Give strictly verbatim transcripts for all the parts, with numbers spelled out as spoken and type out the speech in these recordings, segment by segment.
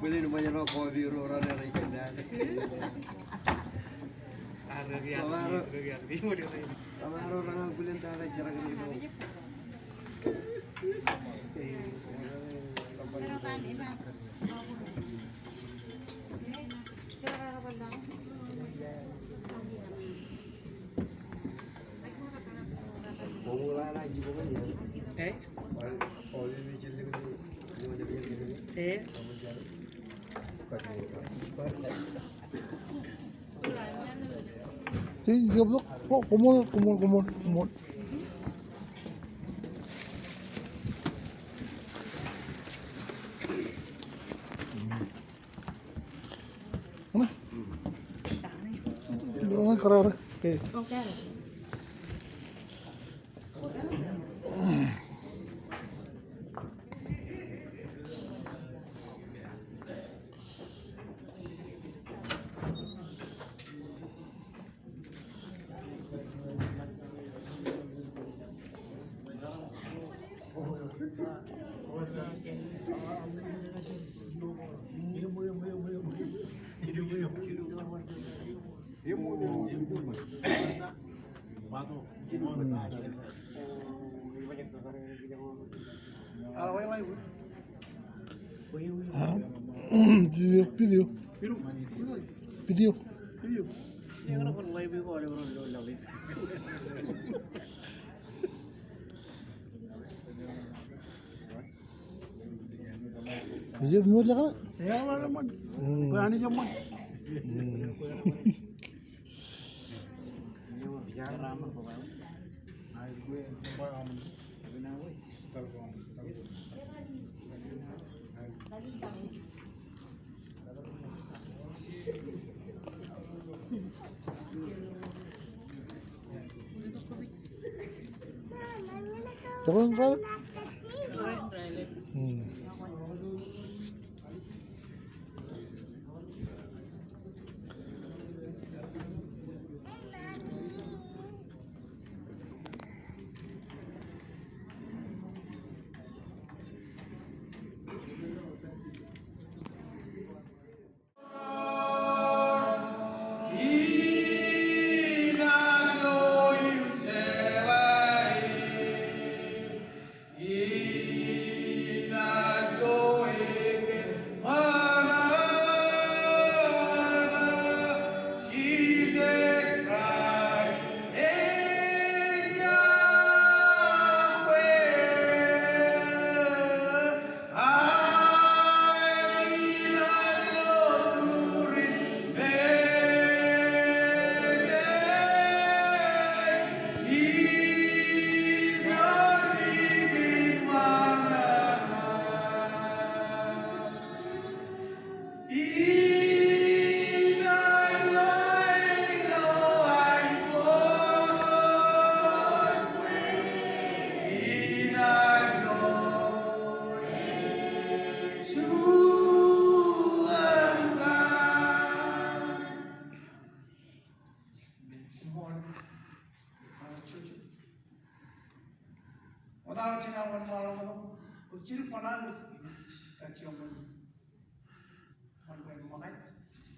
Bōlen ṃōjṇọ kọọpi ro raṇe rej kōnnaan. Kōṃṃan ro, kōṃṃan ro raṇe bōlen tata jerak ro. Eh? Eh? Koṃṃool, koṃṃool, koṃṃool, koṃṃool. Video, video. Video. Ej ṃool ḷọk. Wōt aō jinaaj wōnṃaanḷọk wōt im jidik kōṇaan im kajjioñ wōt. Wōn bwe ṃōkaj,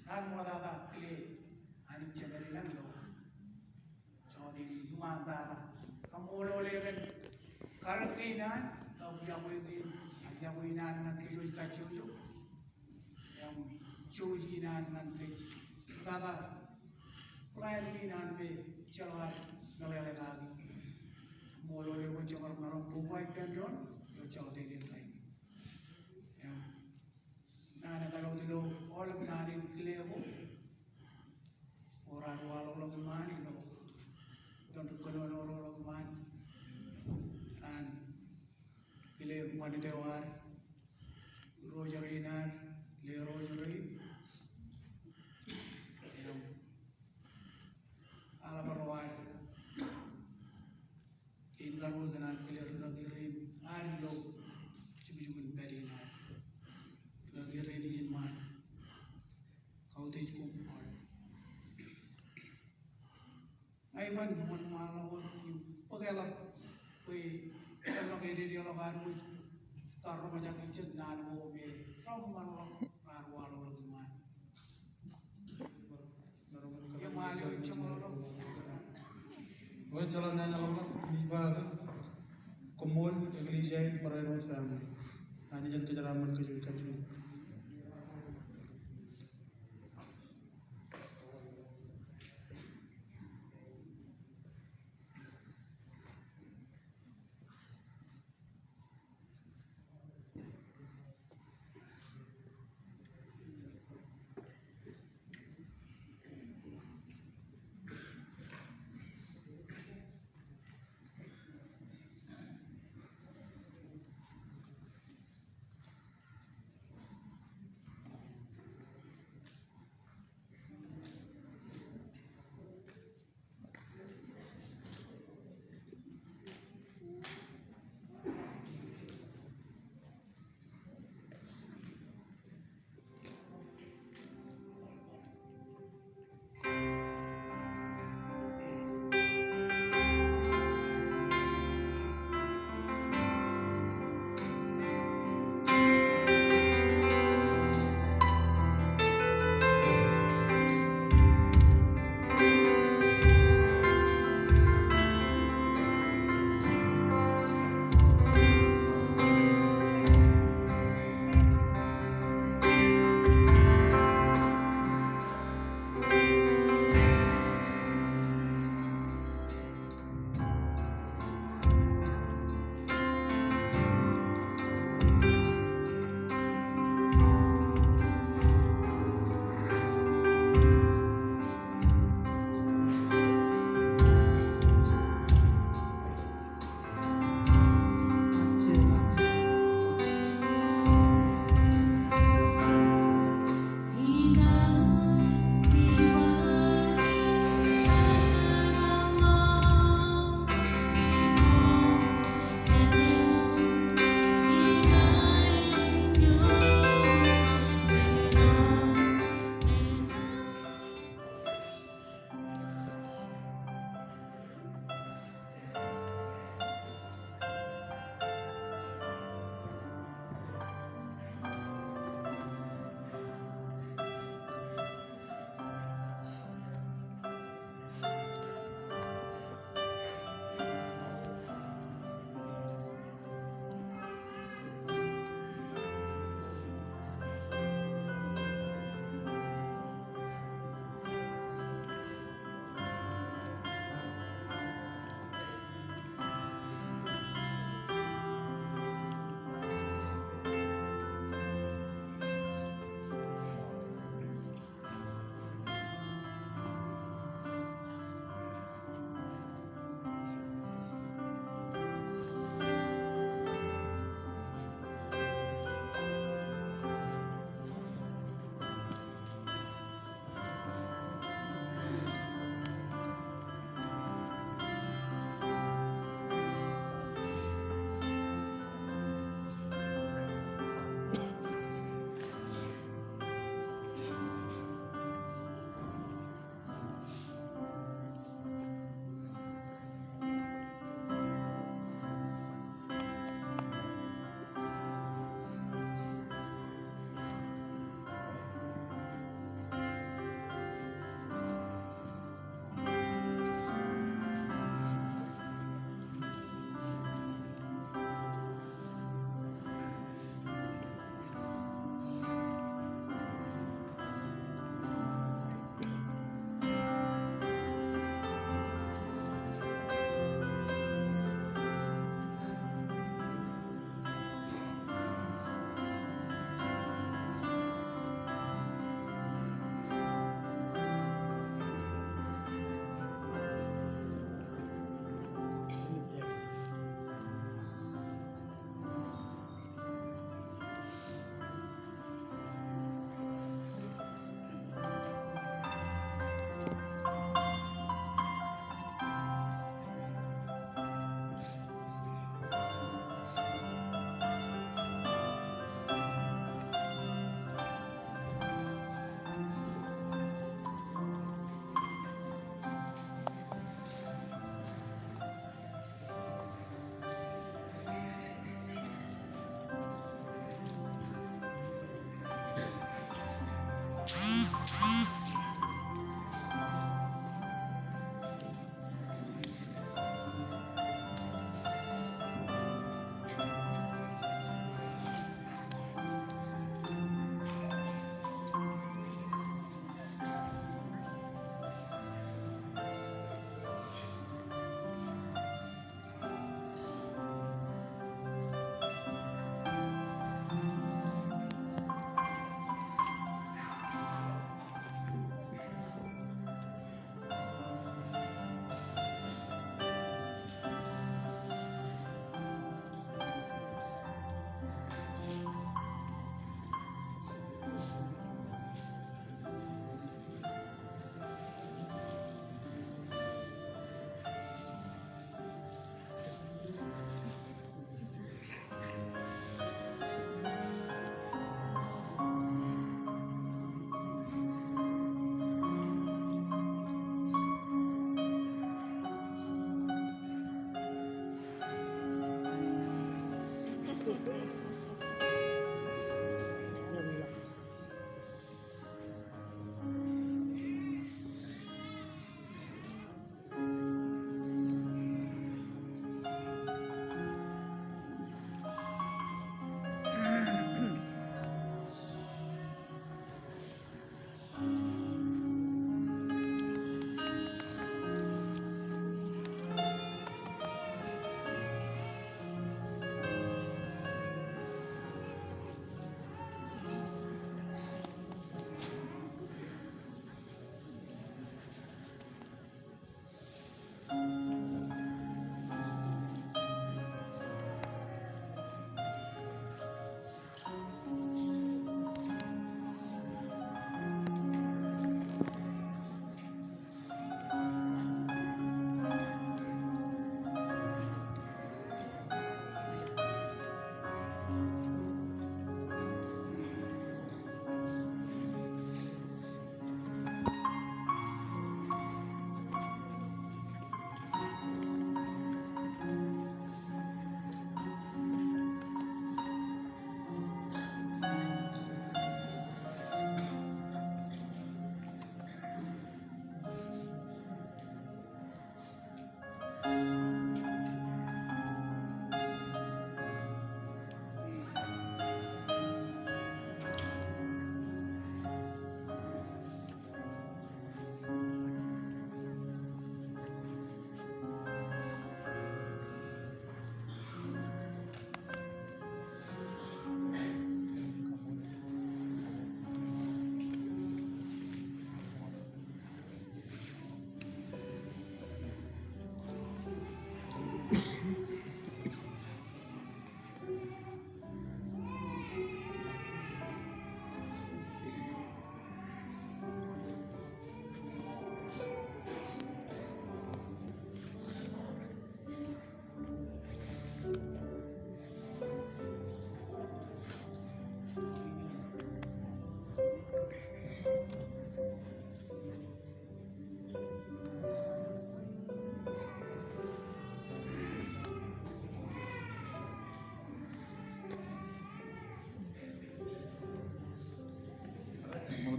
naan ṃoktata kile Anij Jemād in an ilo jọteen in iṃaan tata. Kaṃṃoolol e kōn karōk kein an, kab yokwe kein, ak yokwe in an ñan kōj kajjojo. Im jouj in an ñan kōj. Tata, plan kein an me ejjeḷọk ad meḷeḷe kaki. Kaṃṃoolol e kwōn jab maroñ bōk wā ippān doon ilo jọteen in rainin. Im naan etal wōt ilo aolep naan in kile ko, ko raar waḷọkḷọk iṃaan ilo, ilo kōnono ro ḷọk iṃaan. Naan kile ṃanit eo ad, irooj rein ad, lerooj rein. Im aḷap ro ad. Kein karuo ikōṇaan kile rūkaki rein ad ilo jukjuk in pād in ad. Rūkaki rein ijin ṃaan. Kautiej koṃ aolep. Ña iban wōnṃaanḷọk wōt im bōk eḷap bwe eḷọk ededeḷọk ad wōj, kar roñjake jet naan ko me reṃṃanḷọk. Jeḷā naan eḷap ij ba ke koṃṃool eklejia in barāinwōt family. Anij en kōjeraaṃṃan kōj kajjojo.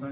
Ñan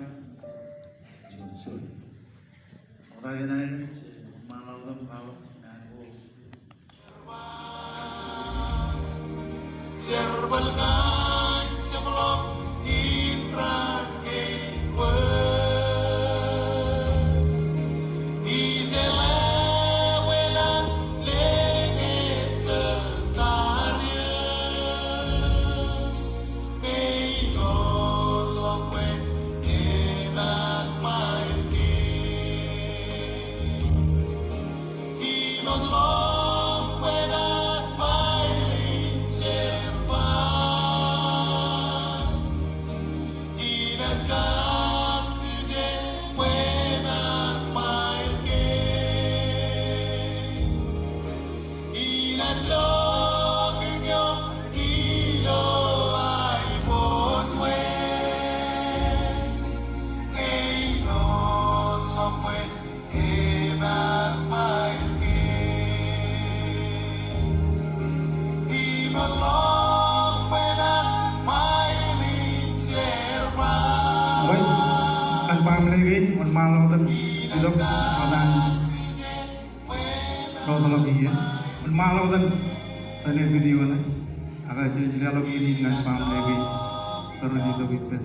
baaṃle kein, wōnṃaanḷọk etan itok eo an rootḷọk iien. Wōnṃaanḷọk etan, etan video ṇe. Ak jen leḷọk iien in ñan baaṃle kein ro rej itok ippān.